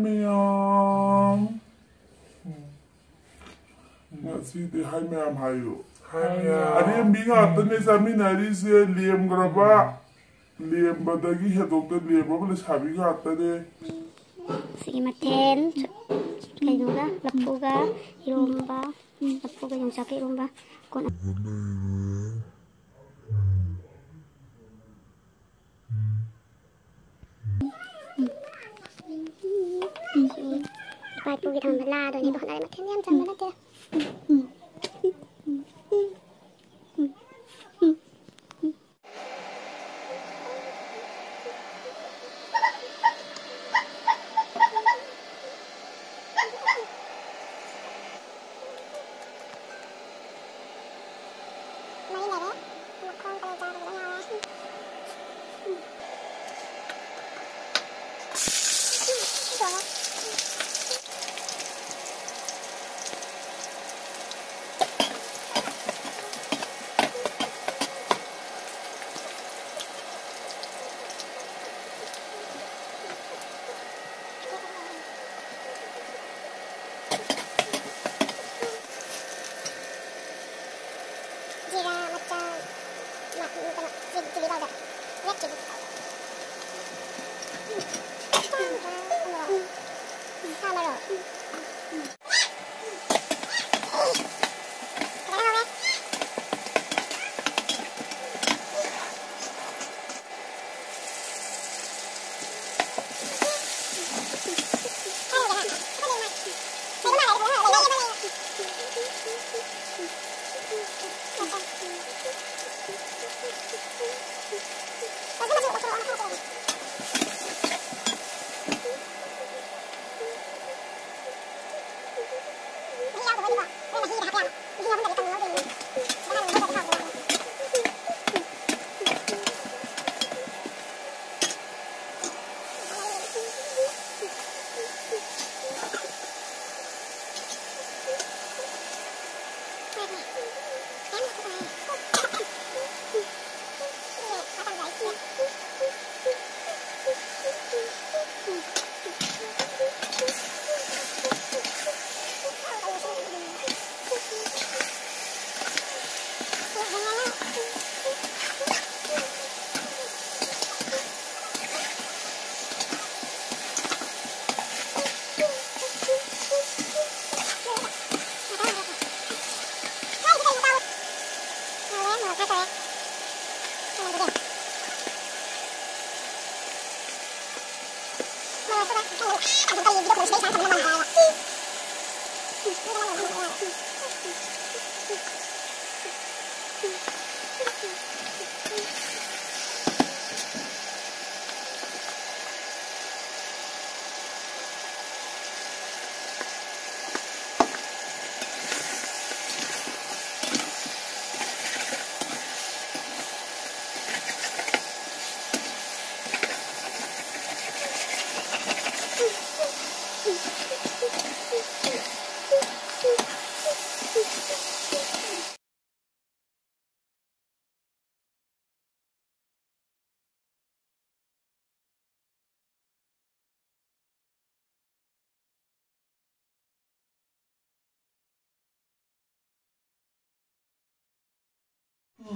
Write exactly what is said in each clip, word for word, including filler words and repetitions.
ꯃꯌꯥꯝ꯫ ꯉꯁꯤꯗꯤ ꯍꯥꯏ ꯃꯌꯥꯝ ꯍꯥꯏꯌꯨ꯫ ꯍꯥꯏ ꯃꯌꯥꯝ꯫ ꯑꯔꯦꯝꯕꯤ ꯉꯥꯛꯇꯅꯦ ꯆꯥꯃꯤꯟꯅꯔꯤꯁꯦ꯫ ꯂꯦꯝꯈ꯭ꯔꯕ, ꯂꯦꯝꯕꯗꯒꯤ ꯍꯦꯟꯗꯣꯛꯇ ꯂꯦꯝꯕꯕꯨ ꯂꯩꯁꯥꯕꯤ ꯉꯥꯛꯇꯅꯦ꯫ ꯁꯤꯒꯤ ꯃꯊꯦꯜ ꯀꯩꯅꯣꯒ, ꯂꯐꯨꯒ ꯏꯔꯣꯝꯕ, ꯂꯐꯨꯒ ꯌꯣꯡꯆꯥꯛꯀ ꯏꯔꯣꯝꯕ꯫ ꯀꯣꯟꯅ ꯏꯄꯥ ꯏꯄꯨꯒꯤ ꯊꯝꯕ ꯂꯥꯗꯣꯏꯅꯦꯕ꯫ ꯍꯣꯠꯅꯔꯦ, ꯃꯊꯦꯜ ꯌꯥꯝ ꯆꯪꯕ ꯅꯠꯇꯦ꯫ ꯃꯔꯤ ꯂꯩꯔꯦ꯫ ꯃꯈꯣꯡ ꯀꯔꯤ ꯀꯔꯥ ꯂꯣꯏ ꯌꯥꯎꯔꯦ꯫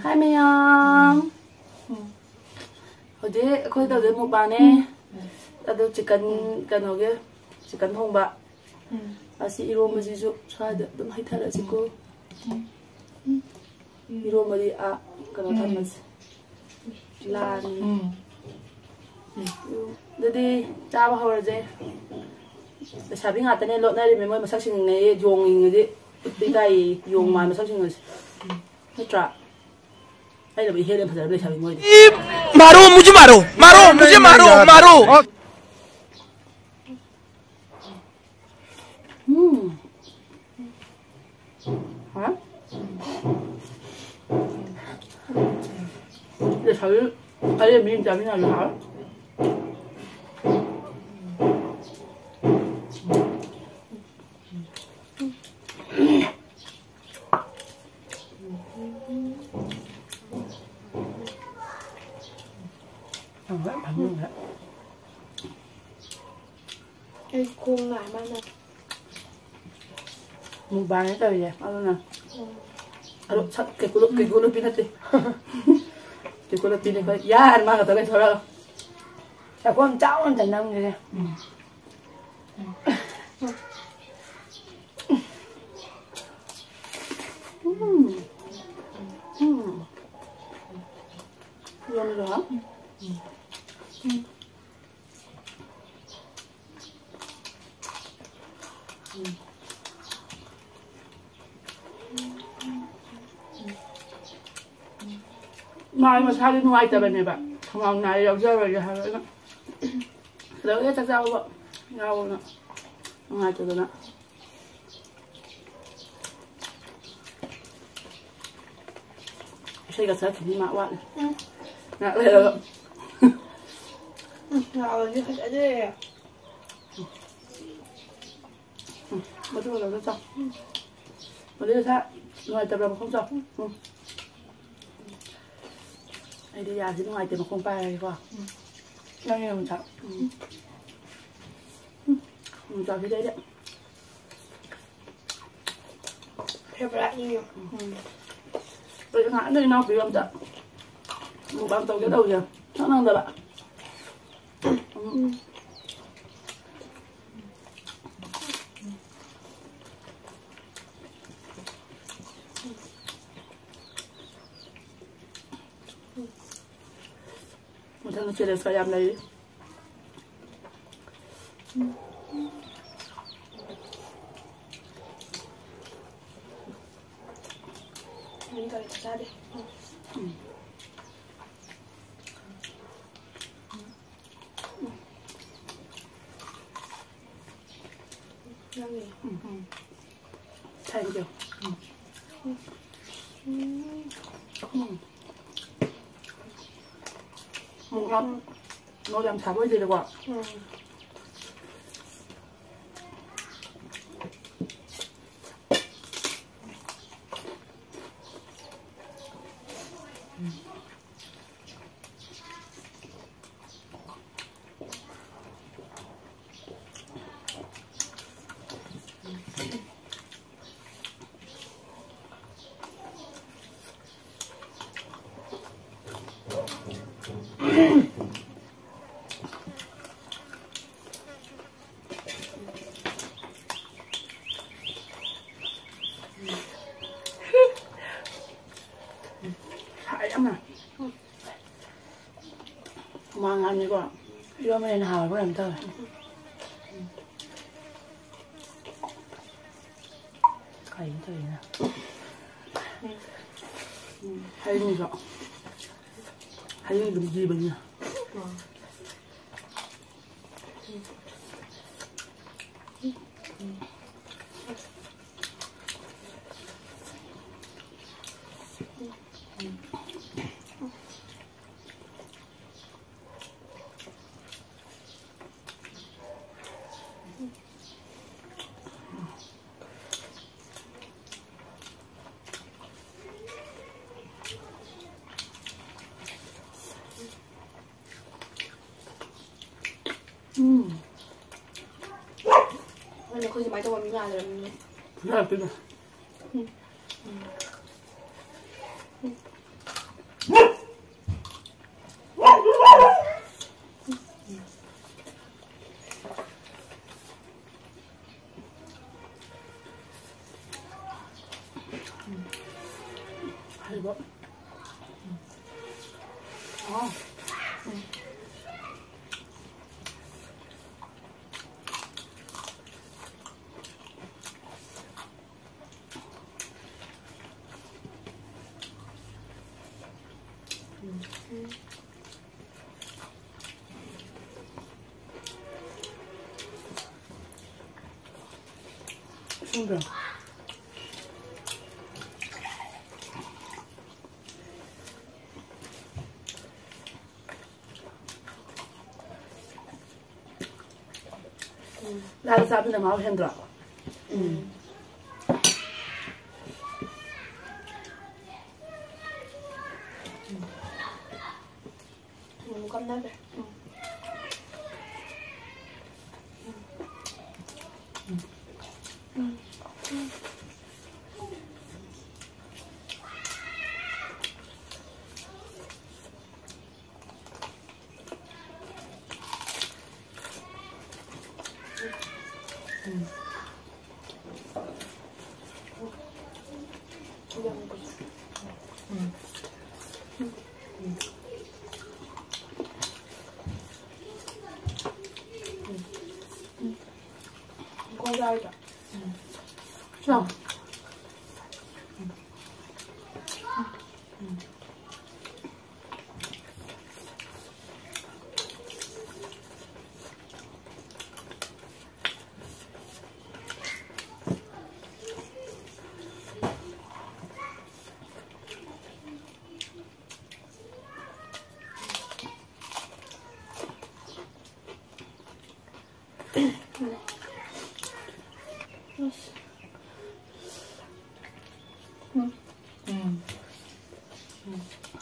ꯍꯥꯏ ꯃꯌꯥꯝ꯫ ꯍꯧꯖꯤꯛ ꯑꯩꯈꯣꯏ ꯇꯧꯗꯣꯏ ꯃꯨꯛꯕꯥꯡꯅꯦ꯫ ꯑꯗꯨ ꯆꯤꯀꯟ, ꯀꯩꯅꯣꯒꯤ ꯆꯤꯀꯟ ꯊꯣꯡꯕ꯫ ꯑꯁꯤ ꯏꯔꯣꯝꯕꯁꯤꯁꯨ ꯁ꯭ꯋꯥꯏꯗ ꯑꯗꯨꯝ ꯍꯩꯊꯔꯁꯤꯀꯣ꯫ ꯏꯔꯣꯝꯕꯗꯤ ꯑꯥ ꯀꯩꯅꯣ ꯊꯝꯃꯁꯤ꯫ ꯂꯥꯅꯤ꯫ ꯑꯗꯨꯗꯤ ꯆꯥꯕ ꯍꯧꯔꯁꯦ꯫ ꯂꯩꯁꯥꯕꯤ ꯉꯥꯛꯇꯅꯦ ꯂꯣꯠꯅꯔꯤꯃꯦ, ꯃꯣꯏ ꯃꯁꯛꯁꯤꯡꯅꯦ ꯌꯣꯡ ꯌꯦꯡꯉꯗꯤ ꯎꯠꯄ ꯏꯀꯥꯏꯌꯦ, ꯌꯣꯡ ꯃꯥꯟꯕ ꯁꯛꯁꯤꯡ ꯑꯁꯦ꯫ ꯅꯠꯇ꯭ꯔꯥ? ꯑꯩꯅꯕꯨ ꯏꯍꯦꯟ ꯍꯦꯟꯅ ꯐꯖꯔꯕ ꯂꯩꯁꯥꯕꯤ ꯃꯣꯏꯗꯤ꯫ मारो मुझे, मारो मारो मुझे, मारो मारो। ꯎꯝ꯫ ꯍꯥ? ꯂꯩꯁꯥꯕꯤ ꯑꯔꯦꯝꯕꯤ ꯑꯃ ꯆꯥꯃꯤꯟꯅꯕꯗꯤ ꯍꯥꯎꯋꯦ꯫ ꯑꯩ ꯈꯣꯡ ꯅꯥꯏ ꯃꯥꯅ꯫ ꯃꯨꯛꯕꯥꯡꯅꯦ ꯇꯧꯔꯤꯁꯦ, ꯑꯗꯨꯅ꯫ ꯎꯝ꯫ ꯑꯗꯣ ꯁꯛ ꯀꯦꯀꯨ ꯂꯣ-, ꯀꯦꯀꯨ ꯂꯣꯄꯤ ꯅꯠꯇꯦ꯫ ꯀꯦꯀꯨ ꯂꯣꯄꯤꯅꯦ ꯑꯩꯈꯣꯏ꯫ ꯌꯥꯔꯦ, ꯃꯥ ꯈꯛꯇ ꯂꯩꯊꯣꯔꯛꯑꯣ꯫ ꯆꯥꯛꯈꯣꯝ ꯆꯥꯎ ꯑꯝꯇ ꯅꯝꯈꯤꯒꯦ꯫ ꯎꯝ꯫ ꯎꯝ꯫ ꯎꯝ꯫ ꯌꯣꯝꯃꯤꯔꯣ? ꯎꯝ꯫ ꯃꯥ ꯃꯁꯥꯗꯤ ꯅꯨꯡꯉꯥꯏꯇꯕꯅꯦꯕ꯫ ꯈꯅꯥꯎ ꯅꯥꯏ ꯌꯥꯎꯖꯔꯣꯏꯒꯦ ꯍꯥꯏꯕ ꯑꯩꯅ꯫ ꯀꯩꯗꯧꯋꯦ ꯆꯥꯛ ꯆꯥꯕ ꯌꯥꯎꯕꯅ ꯅꯨꯡꯉꯥꯏꯇꯗꯅ꯫ ꯏꯁꯩꯒ ꯁꯛꯈꯤꯅꯤ ꯃꯥ ꯋꯥꯠꯂꯤ꯫ ꯎꯝ꯫ ꯉꯥꯏꯍꯥꯛ ꯂꯩꯔꯒ꯫ ꯎꯝ, ꯂꯥꯛꯑꯣꯁꯦ ꯐꯖꯗꯣꯏꯔꯦ꯫ ꯎꯝ, ꯃꯗꯨ ꯂꯧꯔꯒ ꯆꯥꯎ꯫ ꯃꯗꯨ ꯅꯁꯥ ꯅꯨꯡꯉꯥꯏꯇꯕ꯭ꯔꯥ ꯃꯈꯣꯡ ꯆꯥꯎ꯫ ꯎꯝ꯫ ꯑꯩꯗꯤ ꯌꯥꯁꯤ ꯅꯨꯡꯉꯥꯏꯇꯦ ꯃꯈꯣꯡ ꯄꯥꯏꯔꯒꯦꯀꯣ꯫ ꯎꯝ꯫ ꯅꯪ ꯌꯦꯡꯉꯨ ꯆꯥꯎ꯫ ꯎꯝ꯫ ꯎꯝ, ꯆꯥꯎꯁꯤꯗ ꯑꯩꯗꯤ꯫ ꯐꯦꯕꯣꯔꯥꯏꯠꯅꯤ꯫ ꯎꯝ꯫ ꯑꯩ ꯉꯥꯏꯍꯥꯛ ꯅꯣꯏ ꯏꯅꯥꯎꯄꯤꯒ ꯑꯝꯇ mukbang ꯇꯧꯒꯦ ꯇꯧꯁꯦ꯫ ꯁꯛ ꯈꯪꯗꯕ꯫ ꯎꯝ꯫ ꯃꯊꯪ challenge ꯀ ꯌꯥꯝ ꯂꯩꯔꯤ꯫ ꯃꯤꯅ ꯇꯧꯔꯤꯗꯣ ꯆꯥꯗꯦ꯫ ꯎꯝ꯫ ꯅꯪꯒꯤ꯫ ꯎꯝ, ꯎꯝ꯫ Thank you. ꯎꯝ꯫ ꯎꯝ꯫ ꯃꯣꯔꯣꯛ ꯌꯥꯝ, ꯃꯣꯔꯣꯛ ꯌꯥꯝ ꯁꯥꯕ ꯑꯣꯏꯗꯦꯗꯀꯣ꯫ ꯎꯝ꯫ ꯁꯥꯏ ꯌꯥꯝꯅ꯫ ꯍꯨꯃꯥꯡ ꯌꯥꯝꯅꯤꯀꯣ꯫ ꯏꯔꯣꯟꯕꯅ ꯍꯦꯟꯅ ꯍꯥꯎꯕ꯭ꯔꯥ ꯀꯩꯅꯣꯝ ꯇꯧꯋꯦ꯫ ꯀꯩꯅꯣ ꯇꯧꯔꯤꯁꯤꯅ? ꯎꯝ, ꯍꯌꯦꯡꯁꯨ꯫ ꯍꯌꯦꯡ ꯑꯗꯨꯝ ꯖꯤꯕꯅꯤꯅ꯫ ꯎꯝ꯫ ꯑꯗꯨꯅ ꯑꯩꯈꯣꯏ ꯁꯨꯃꯥꯏꯅ ꯇꯧꯕ ꯃꯤ ꯃꯥꯜꯂꯦ꯫ ꯌꯥꯔꯛꯇꯦꯗ꯫ ꯎꯝ꯫ ꯎꯝ꯫ ꯍꯩꯕ꯫ ꯎꯝ꯫ ꯑꯥ꯫ ꯎꯝ꯫ ꯏꯁꯤꯡꯗꯣ꯫ ꯂꯥꯗ ꯆꯥꯕꯅ ꯃꯍꯥꯎ ꯍꯦꯟꯗ꯭ꯔꯣ? ꯎꯝ꯫ ꯎꯝ, ꯀꯝꯅꯈ꯭ꯔꯦ꯫ ꯎꯝ꯫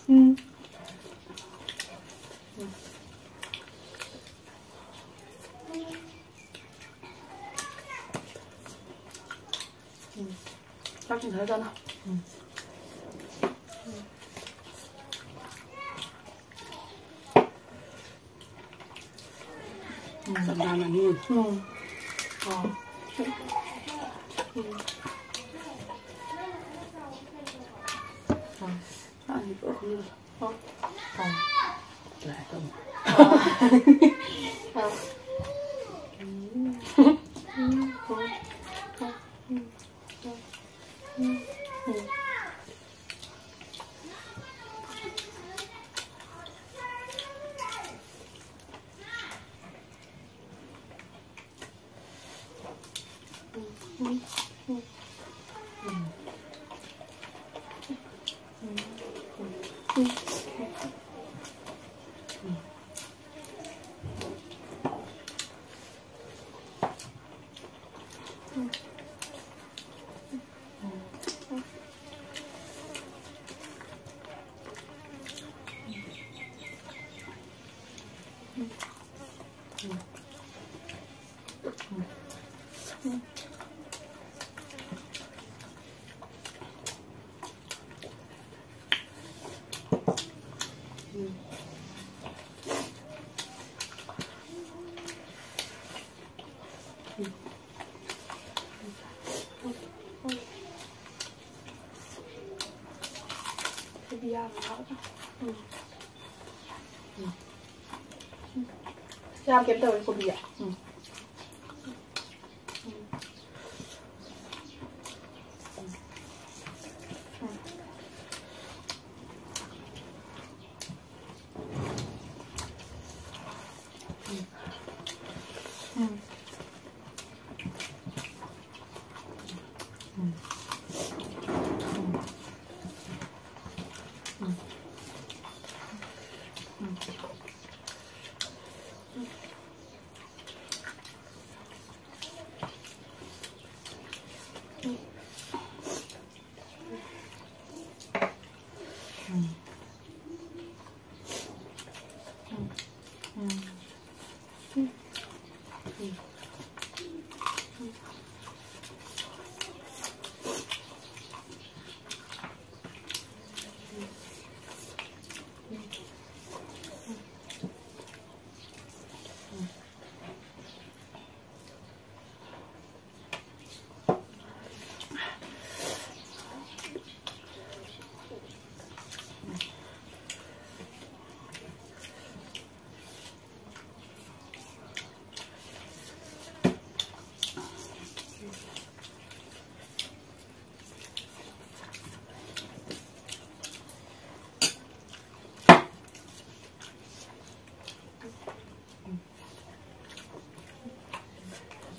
ꯎꯝ꯫ ꯆꯥꯛ ꯆꯤꯟꯊꯔꯖꯥꯠꯂꯣ? ꯎꯝ꯫ ꯎꯝ꯫ ꯎꯝ꯫ ꯑꯥ꯫ ꯎꯝ꯫ ꯑꯥ꯫ ꯑꯥ꯫ ꯑꯥ꯫ ꯑꯥ꯫ ꯌꯥꯝ ꯀꯩꯝ ꯇꯧꯔꯣꯏ ꯀꯣꯕꯤꯗ꯫ ꯎꯝ꯫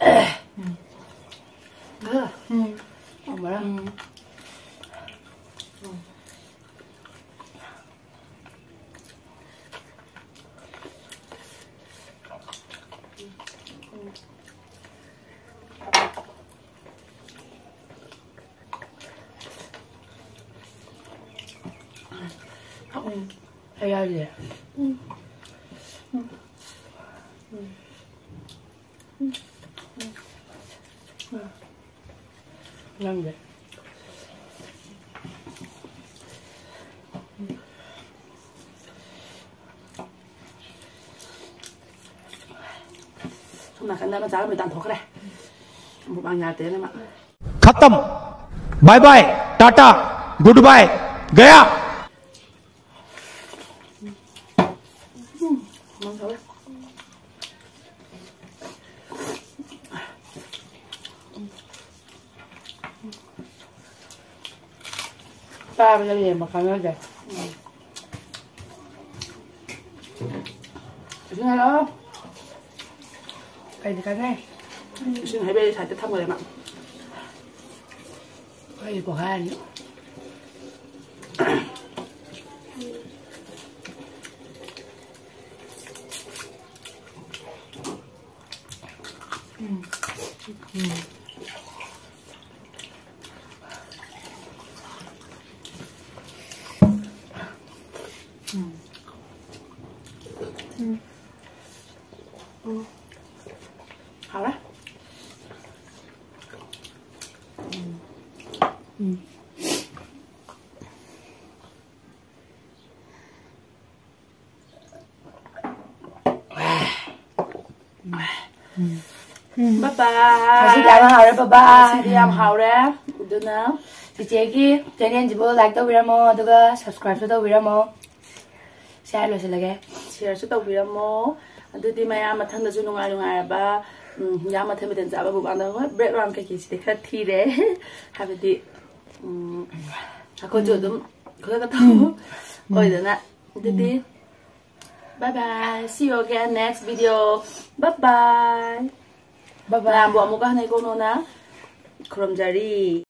ꯎꯝ꯫ ꯎꯝ꯫ ꯍꯥꯎꯕ꯭ꯔꯥ? ꯎꯝ꯫ ꯎꯝ꯫ ꯍꯩ ꯌꯥꯎꯔꯤꯁꯦ꯫ ꯎꯝ꯫ ꯎꯝ꯫ ꯎꯝ꯫ ꯅꯪꯗꯤ? ꯁꯣꯝ ꯅꯥꯀꯟꯗ ꯑꯃ ꯆꯥꯔꯝꯕꯩ ꯇꯥꯟꯊꯣꯛꯈ꯭ꯔꯦ꯫ ꯃꯨꯛꯕꯥꯡ ꯌꯥꯗꯦꯅ ꯃꯥ꯫ खत्म। Bye bye, tata, goodbye, गया। ꯎꯝ, ꯃꯣꯟ ꯁꯧꯔꯦ꯫ ꯆꯥꯕꯗ ꯂꯦꯝꯕ ꯈꯪꯅꯗꯦ꯫ ꯎꯝ꯫ ꯏꯁꯤꯡ ꯍꯩꯔꯛꯑꯣ꯫ ꯀꯩꯗꯤ ꯀꯥꯟꯅꯩ? ꯏꯁꯤꯡ ꯍꯩꯕꯩ ꯁꯥꯏꯠꯇ ꯊꯝꯈ꯭ꯔꯦ ꯃꯥ꯫ ꯑꯩ ꯄꯣꯈꯥꯏꯔꯅꯤ꯫ ꯎꯝ꯫ ꯎꯝ꯫ ꯎꯝ꯫ ꯎꯝ꯫ ꯎꯝ꯫ ꯍꯥꯎꯔꯦ꯫ ꯎꯝ꯫ ꯎꯝ꯫ ꯎꯝ꯫ ꯕꯥꯏ ꯕꯥꯏ꯫ ꯉꯁꯤꯗꯤ ꯌꯥꯝ ꯍꯥꯎꯔꯦ, ꯕꯥꯏ ꯕꯥꯏ꯫ ꯉꯁꯤꯗꯤ ꯌꯥꯝ ꯍꯥꯎꯔꯦ꯫ ꯑꯗꯨꯅ ꯆꯤꯆꯦꯒꯤ channelꯁꯤꯕꯨ like ꯇꯧꯕꯤꯔꯝꯃꯣ, ꯑꯗꯨꯒ subscribeꯁꯨ ꯇꯧꯕꯤꯔꯝꯃꯣ꯫ ꯁꯤ ꯍꯥꯏꯔ ꯂꯣꯏꯁꯤꯜꯂꯒꯦ꯫ Shareꯁꯨ ꯇꯧꯕꯤꯔꯝꯃꯣ꯫ ꯑꯗꯨꯗꯤ ꯃꯌꯥꯝ ꯃꯊꯪꯗꯁꯨ ꯅꯨꯡꯉꯥꯏ ꯅꯨꯡꯉꯥꯏꯔꯕ, ꯎꯝ, ꯍꯤꯟꯖꯥꯡ ꯃꯊꯦꯜ ꯃꯊꯦꯜ ꯆꯥꯕ ꯃꯨꯛꯕꯥꯡꯗ, ꯍꯣꯏ, background ꯀꯩꯀꯩꯁꯤꯗꯤ ꯈꯔ ꯊꯤꯔꯦ꯫ ꯍꯥꯏꯕꯗꯤ, ꯎꯝ, ꯑꯩꯈꯣꯏꯁꯨ ꯎꯝ꯫ ꯑꯗꯨꯝ ꯈꯔ ꯈꯔ ꯇꯧ ꯎꯝ꯫ ꯑꯣꯏꯗꯅ꯫ ꯑꯗꯨꯗꯤ, ꯎꯝ꯫ Bye bye. See you again next video. Bye bye. ꯃꯌꯥꯝꯕꯨ ꯑꯃꯨꯛꯀ ꯍꯟꯅ ꯏꯀꯣꯛꯅꯧꯅ ꯈꯨꯔꯨꯝꯖꯔꯤ꯫